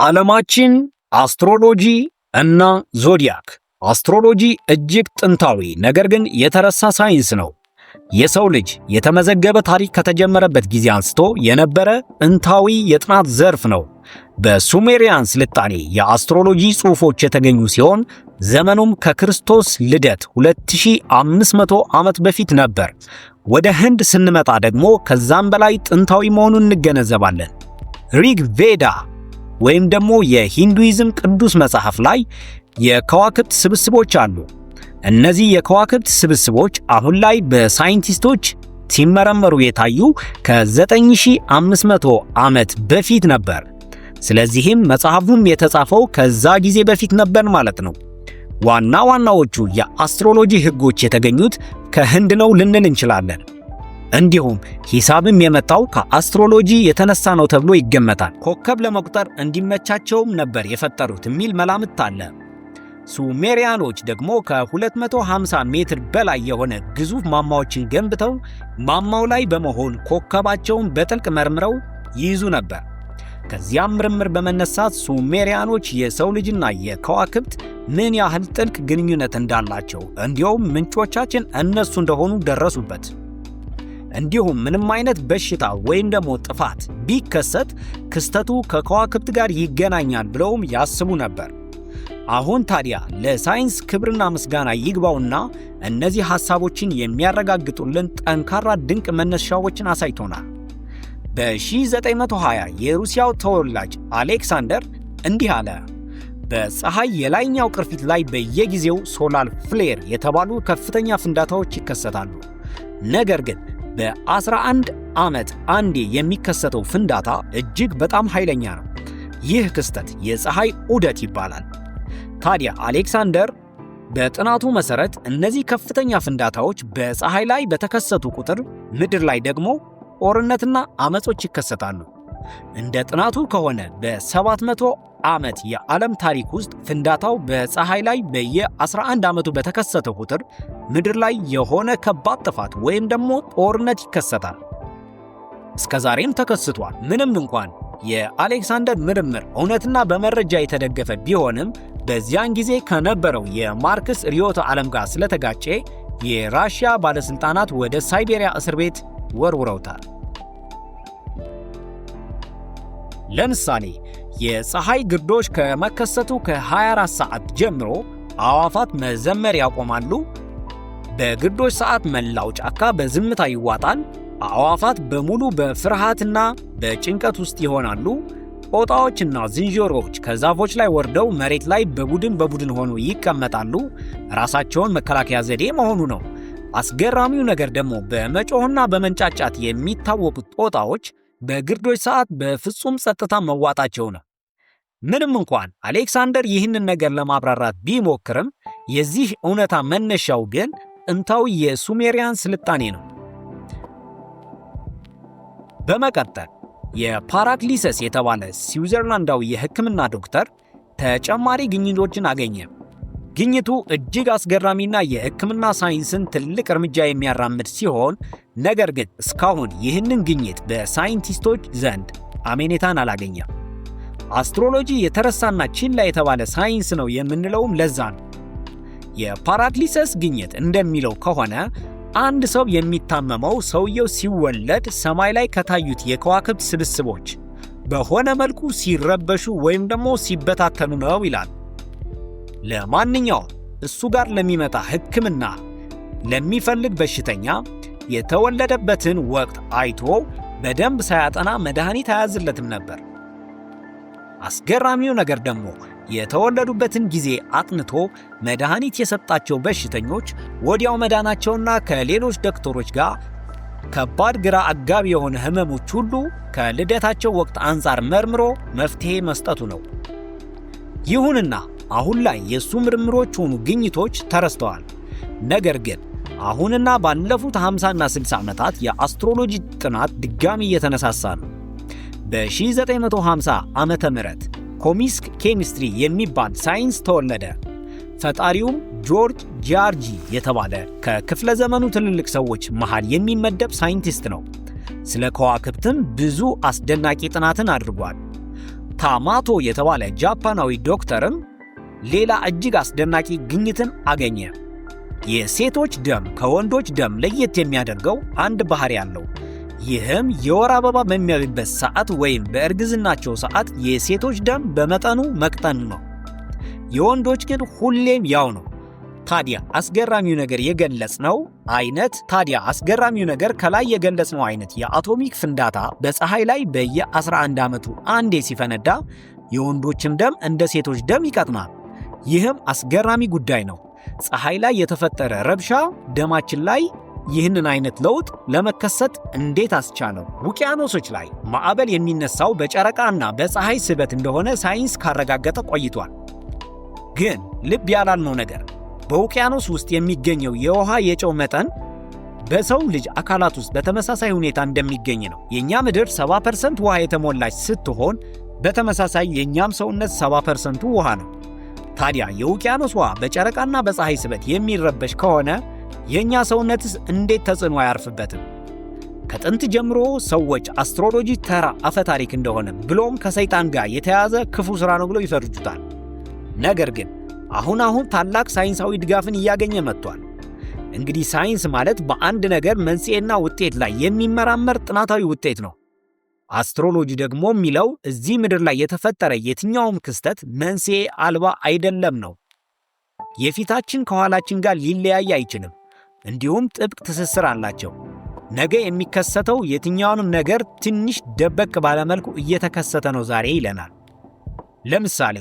ዓለማችን astrology እና zodiac። Astrology እጅግ ጥንታዊ ነገር ግን የተረሳ ሳይንስ ነው። የሰው ልጅ የተመዘገበ ታሪክ ከተጀመረበት ጊዜ አንስቶ የነበረ ጥንታዊ የጥናት ዘርፍ ነው። በሱሜሪያን ስልጣኔ የ astrology ጽሑፎች የተገኙ ሲሆን ዘመኑም ከክርስቶስ ልደት 2500 ዓመት በፊት ነበር። ወደ ህንድ ስንመጣ ደግሞ ከዛም በላይ ጥንታዊ መሆኑን እንገነዘባለን። ሪግ ቬዳ ወይም ደግሞ የሂንዱይዝም ቅዱስ መጽሐፍ ላይ የከዋክብት ስብስቦች አሉ። እነዚህ የከዋክብት ስብስቦች አሁን ላይ በሳይንቲስቶች ሲመረመሩ የታዩ ከ9500 ዓመት በፊት ነበር። ስለዚህም መጽሐፉም የተጻፈው ከዛ ጊዜ በፊት ነበር ማለት ነው። ዋና ዋናዎቹ የ astrology ሕጎች የተገኙት ከህንድ ነው ልንል እንችላለን። እንዲሁም ሂሳብም የመጣው ከ astrology የተነሳ ነው ተብሎ ይገመታል። ኮከብ ለመቁጠር እንዲመቻቸውም ነበር የፈጠሩት የሚል መላምት አለ። ሱሜሪያኖች ደግሞ ከ250 ሜትር በላይ የሆነ ግዙፍ ማማዎችን ገንብተው ማማው ላይ በመሆን ኮከባቸውን በጥልቅ መርምረው ይይዙ ነበር። ከዚያም ምርምር በመነሳት ሱሜሪያኖች የሰው ልጅና የከዋክብት ምን ያህል ጥልቅ ግንኙነት እንዳላቸው እንዲሁም ምንጮቻችን እነሱ እንደሆኑ ደረሱበት። እንዲሁም ምንም አይነት በሽታ ወይም ደግሞ ጥፋት ቢከሰት ክስተቱ ከከዋክብት ጋር ይገናኛል ብለውም ያስቡ ነበር። አሁን ታዲያ ለሳይንስ ክብርና ምስጋና ይግባውና እነዚህ ሐሳቦችን የሚያረጋግጡልን ጠንካራ ድንቅ መነሻዎችን አሳይቶናል። በ1920 የሩሲያው ተወላጅ አሌክሳንደር እንዲህ አለ። በፀሐይ የላይኛው ቅርፊት ላይ በየጊዜው solar flare የተባሉ ከፍተኛ ፍንዳታዎች ይከሰታሉ። ነገር ግን በ11 ዓመት አንዴ የሚከሰተው ፍንዳታ እጅግ በጣም ኃይለኛ ነው። ይህ ክስተት የፀሐይ ዑደት ይባላል። ታዲያ አሌክሳንደር በጥናቱ መሠረት እነዚህ ከፍተኛ ፍንዳታዎች በፀሐይ ላይ በተከሰቱ ቁጥር ምድር ላይ ደግሞ ጦርነትና አመጾች ይከሰታሉ። እንደ ጥናቱ ከሆነ በ700 ዓመት የዓለም ታሪክ ውስጥ ፍንዳታው በፀሐይ ላይ በየ11 ዓመቱ በተከሰተ ቁጥር ምድር ላይ የሆነ ከባድ ጥፋት ወይም ደግሞ ጦርነት ይከሰታል። እስከ ዛሬም ተከስቷል። ምንም እንኳን የአሌክሳንደር ምርምር እውነትና በመረጃ የተደገፈ ቢሆንም በዚያን ጊዜ ከነበረው የማርክስ ርዕዮተ ዓለም ጋር ስለተጋጨ የራሽያ ባለሥልጣናት ወደ ሳይቤሪያ እስር ቤት ወርውረውታል። ለምሳሌ የፀሐይ ግርዶሽ ከመከሰቱ ከ24 ሰዓት ጀምሮ አዕዋፋት መዘመር ያቆማሉ። በግርዶሽ ሰዓት መላው ጫካ በዝምታ ይዋጣል። አዕዋፋት በሙሉ በፍርሃትና በጭንቀት ውስጥ ይሆናሉ። ጦጣዎችና ዝንጀሮዎች ከዛፎች ላይ ወርደው መሬት ላይ በቡድን በቡድን ሆነው ይቀመጣሉ። ራሳቸውን መከላከያ ዘዴ መሆኑ ነው። አስገራሚው ነገር ደግሞ በመጮህና በመንጫጫት የሚታወቁት ጦጣዎች በግርዶሽ ሰዓት በፍጹም ጸጥታ መዋጣቸው ነው። ምንም እንኳን አሌክሳንደር ይህንን ነገር ለማብራራት ቢሞክርም የዚህ እውነታ መነሻው ግን ጥንታዊ የሱሜሪያን ስልጣኔ ነው። በመቀጠል የፓራክሊሰስ የተባለ ስዊዘርላንዳዊ የሕክምና ዶክተር ተጨማሪ ግኝቶችን አገኘ። ግኝቱ እጅግ አስገራሚና የሕክምና ሳይንስን ትልቅ እርምጃ የሚያራምድ ሲሆን ነገር ግን እስካሁን ይህንን ግኝት በሳይንቲስቶች ዘንድ አመኔታን አላገኘም። Astrology የተረሳና ችላ የተባለ ሳይንስ ነው የምንለውም ለዛ ነው። የፓራክሊሰስ ግኝት እንደሚለው ከሆነ አንድ ሰው የሚታመመው ሰውየው ሲወለድ ሰማይ ላይ ከታዩት የከዋክብት ስብስቦች በሆነ መልኩ ሲረበሹ ወይም ደግሞ ሲበታተኑ ነው ይላል። ለማንኛውም እሱ ጋር ለሚመጣ ሕክምና ለሚፈልግ በሽተኛ የተወለደበትን ወቅት አይቶ በደንብ ሳያጠና መድኃኒት አያዝለትም ነበር። አስገራሚው ነገር ደግሞ የተወለዱበትን ጊዜ አጥንቶ መድኃኒት የሰጣቸው በሽተኞች ወዲያው መዳናቸውና ከሌሎች ዶክተሮች ጋር ከባድ ግራ አጋቢ የሆነ ህመሞች ሁሉ ከልደታቸው ወቅት አንጻር መርምሮ መፍትሄ መስጠቱ ነው። ይሁንና አሁን ላይ የእሱ ምርምሮች ሆኑ ግኝቶች ተረስተዋል። ነገር ግን አሁንና ባለፉት 50ና 60 ዓመታት የ astrology ጥናት ድጋሚ እየተነሳሳ ነው። በ1950 ዓመተ ምህረት cosmic chemistry የሚባል ሳይንስ ተወለደ። ፈጣሪውም ጆርጅ ጂያርጂ የተባለ ከክፍለ ዘመኑ ትልልቅ ሰዎች መሃል የሚመደብ ሳይንቲስት ነው። ስለ ከዋክብትም ብዙ አስደናቂ ጥናትን አድርጓል። ታማቶ የተባለ ጃፓናዊ ዶክተርም ሌላ እጅግ አስደናቂ ግኝትን አገኘ። የሴቶች ደም ከወንዶች ደም ለየት የሚያደርገው አንድ ባህሪ አለው። ይህም የወር አበባ በሚያዩበት ሰዓት ወይም በእርግዝናቸው ሰዓት የሴቶች ደም በመጠኑ መቅጠን ነው። የወንዶች ግን ሁሌም ያው ነው። ታዲያ አስገራሚው ነገር ከላይ የገለጽነው አይነት የአቶሚክ ፍንዳታ በፀሐይ ላይ በየ11 ዓመቱ አንዴ ሲፈነዳ የወንዶችም ደም እንደ ሴቶች ደም ይቀጥናል። ይህም አስገራሚ ጉዳይ ነው። ፀሐይ ላይ የተፈጠረ ረብሻ ደማችን ላይ ይህንን አይነት ለውጥ ለመከሰት እንዴት አስቻለው? ውቅያኖሶች ላይ ማዕበል የሚነሳው በጨረቃና በፀሐይ ስበት እንደሆነ ሳይንስ ካረጋገጠ ቆይቷል። ግን ልብ ያላልነው ነገር በውቅያኖስ ውስጥ የሚገኘው የውሃ የጨው መጠን በሰው ልጅ አካላት ውስጥ በተመሳሳይ ሁኔታ እንደሚገኝ ነው። የእኛ ምድር 70% ውሃ የተሞላች ስትሆን በተመሳሳይ የእኛም ሰውነት 70%ቱ ውሃ ነው። ታዲያ የውቅያኖስ ውሃ በጨረቃና በፀሐይ ስበት የሚረበሽ ከሆነ የእኛ ሰውነትስ እንዴት ተጽዕኖ አያርፍበትም? ከጥንት ጀምሮ ሰዎች አስትሮሎጂ ተራ አፈ ታሪክ እንደሆነ ብሎም ከሰይጣን ጋር የተያዘ ክፉ ሥራ ነው ብለው ይፈርጁታል። ነገር ግን አሁን አሁን ታላቅ ሳይንሳዊ ድጋፍን እያገኘ መጥቷል። እንግዲህ ሳይንስ ማለት በአንድ ነገር መንስኤና ውጤት ላይ የሚመራመር ጥናታዊ ውጤት ነው። አስትሮሎጂ ደግሞ የሚለው እዚህ ምድር ላይ የተፈጠረ የትኛውም ክስተት መንስኤ አልባ አይደለም ነው። የፊታችን ከኋላችን ጋር ሊለያይ አይችልም። እንዲሁም ጥብቅ ትስስር አላቸው። ነገ የሚከሰተው የትኛውንም ነገር ትንሽ ደበቅ ባለመልኩ እየተከሰተ ነው ዛሬ ይለናል። ለምሳሌ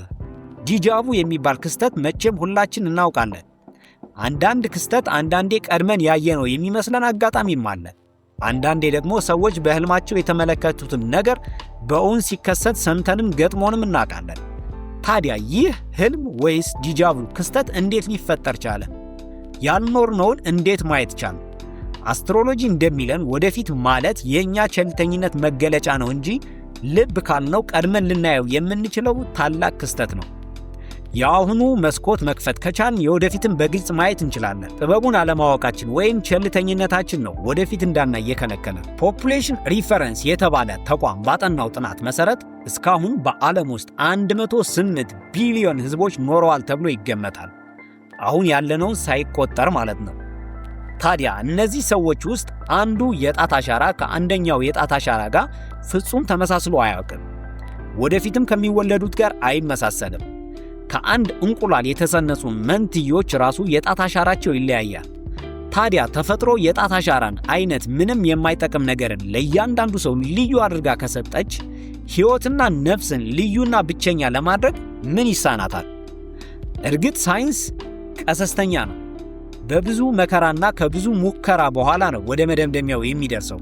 déjà vu የሚባል ክስተት መቼም ሁላችን እናውቃለን። አንዳንድ ክስተት አንዳንዴ ቀድመን ያየነው የሚመስለን አጋጣሚም አለ። አንዳንዴ ደግሞ ሰዎች በሕልማቸው የተመለከቱትን ነገር በእውን ሲከሰት ሰምተንም ገጥሞንም እናውቃለን። ታዲያ ይህ ሕልም ወይስ déjà vu ክስተት እንዴት ሊፈጠር ቻለ? ያልኖርነውን እንዴት ማየት ቻለ? አስትሮሎጂ እንደሚለን ወደፊት ማለት የእኛ ቸልተኝነት መገለጫ ነው እንጂ ልብ ካልነው ቀድመን ልናየው የምንችለው ታላቅ ክስተት ነው። የአሁኑ መስኮት መክፈት ከቻልን የወደፊትን በግልጽ ማየት እንችላለን። ጥበቡን አለማወቃችን ወይም ቸልተኝነታችን ነው ወደፊት እንዳናይ የከለከለን። Population Reference የተባለ ተቋም ባጠናው ጥናት መሰረት እስካሁን በዓለም ውስጥ 108 ቢሊዮን ሕዝቦች ኖረዋል ተብሎ ይገመታል። አሁን ያለነውን ሳይቆጠር ማለት ነው። ታዲያ እነዚህ ሰዎች ውስጥ አንዱ የጣት አሻራ ከአንደኛው የጣት አሻራ ጋር ፍጹም ተመሳስሎ አያውቅም። ወደፊትም ከሚወለዱት ጋር አይመሳሰልም። ከአንድ እንቁላል የተጸነሱ መንትዮች ራሱ የጣት አሻራቸው ይለያያል። ታዲያ ተፈጥሮ የጣት አሻራን አይነት ምንም የማይጠቅም ነገርን ለእያንዳንዱ ሰው ልዩ አድርጋ ከሰጠች ሕይወትና ነፍስን ልዩና ብቸኛ ለማድረግ ምን ይሳናታል? እርግጥ ሳይንስ ቀሰስተኛ ነው። በብዙ መከራና ከብዙ ሙከራ በኋላ ነው ወደ መደምደሚያው የሚደርሰው።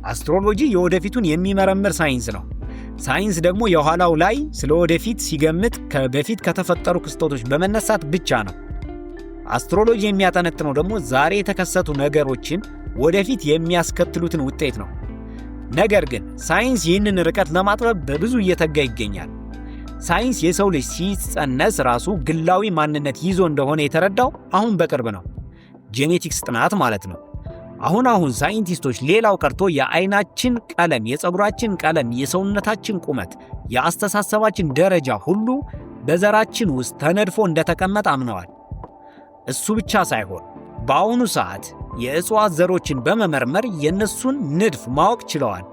አስትሮሎጂ የወደፊቱን የሚመረምር ሳይንስ ነው። ሳይንስ ደግሞ የኋላው ላይ ስለ ወደፊት ሲገምት ከበፊት ከተፈጠሩ ክስተቶች በመነሳት ብቻ ነው። አስትሮሎጂ የሚያጠነጥነው ደግሞ ዛሬ የተከሰቱ ነገሮችን ወደፊት የሚያስከትሉትን ውጤት ነው። ነገር ግን ሳይንስ ይህንን ርቀት ለማጥበብ በብዙ እየተጋ ይገኛል። ሳይንስ የሰው ልጅ ሲጸነስ ራሱ ግላዊ ማንነት ይዞ እንደሆነ የተረዳው አሁን በቅርብ ነው። Genetics ጥናት ማለት ነው። አሁን አሁን ሳይንቲስቶች ሌላው ቀርቶ የአይናችን ቀለም፣ የፀጉራችን ቀለም፣ የሰውነታችን ቁመት፣ የአስተሳሰባችን ደረጃ ሁሉ በዘራችን ውስጥ ተነድፎ እንደተቀመጠ አምነዋል። እሱ ብቻ ሳይሆን በአሁኑ ሰዓት የእጽዋት ዘሮችን በመመርመር የእነሱን ንድፍ ማወቅ ችለዋል።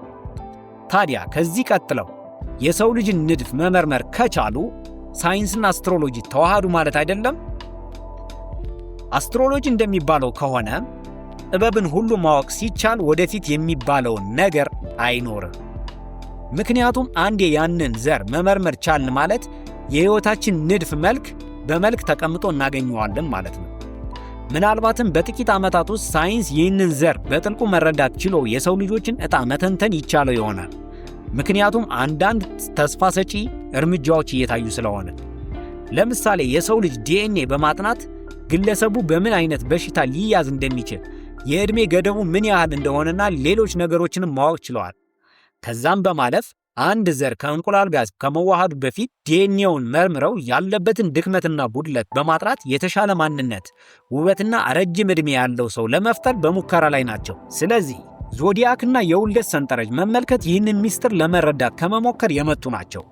ታዲያ ከዚህ ቀጥለው የሰው ልጅን ንድፍ መመርመር ከቻሉ ሳይንስና አስትሮሎጂ ተዋሃዱ ማለት አይደለም? አስትሮሎጂ እንደሚባለው ከሆነ ጥበብን ሁሉ ማወቅ ሲቻል ወደፊት የሚባለውን ነገር አይኖርም። ምክንያቱም አንዴ ያንን ዘር መመርመር ቻልን ማለት የሕይወታችን ንድፍ መልክ በመልክ ተቀምጦ እናገኘዋለን ማለት ነው። ምናልባትም በጥቂት ዓመታት ውስጥ ሳይንስ ይህንን ዘር በጥልቁ መረዳት ችሎ የሰው ልጆችን ዕጣ መተንተን ይቻለው ይሆናል። ምክንያቱም አንዳንድ ተስፋ ሰጪ እርምጃዎች እየታዩ ስለሆነ። ለምሳሌ የሰው ልጅ ዲኤንኤ በማጥናት ግለሰቡ በምን አይነት በሽታ ሊያዝ እንደሚችል፣ የዕድሜ ገደቡ ምን ያህል እንደሆነና ሌሎች ነገሮችንም ማወቅ ችለዋል። ከዛም በማለፍ አንድ ዘር ከእንቁላል ጋር ከመዋሃዱ በፊት ዲኤንኤውን መርምረው ያለበትን ድክመትና ጉድለት በማጥራት የተሻለ ማንነት፣ ውበትና ረጅም ዕድሜ ያለው ሰው ለመፍጠር በሙከራ ላይ ናቸው። ስለዚህ ዞዲያክና የውልደት ሰንጠረዥ መመልከት ይህንን ሚስጥር ለመረዳት ከመሞከር የመጡ ናቸው።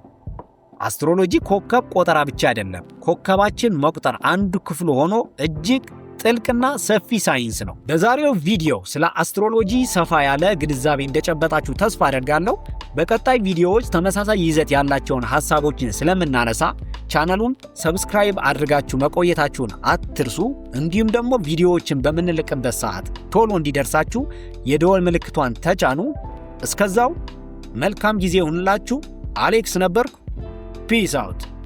Astrology ኮከብ ቆጠራ ብቻ አይደለም። ኮከባችን መቁጠር አንዱ ክፍሉ ሆኖ እጅግ ጥልቅና ሰፊ ሳይንስ ነው። በዛሬው ቪዲዮ ስለ astrology ሰፋ ያለ ግንዛቤ እንደጨበጣችሁ ተስፋ አደርጋለሁ። በቀጣይ ቪዲዮዎች ተመሳሳይ ይዘት ያላቸውን ሐሳቦችን ስለምናነሳ ቻናሉን subscribe አድርጋችሁ መቆየታችሁን አትርሱ። እንዲሁም ደግሞ ቪዲዮዎችን በምንለቅበት ሰዓት ቶሎ እንዲደርሳችሁ የደወል ምልክቷን ተጫኑ። እስከዛው መልካም ጊዜ ይሁንላችሁ። አሌክስ ነበርኩ። Peace out.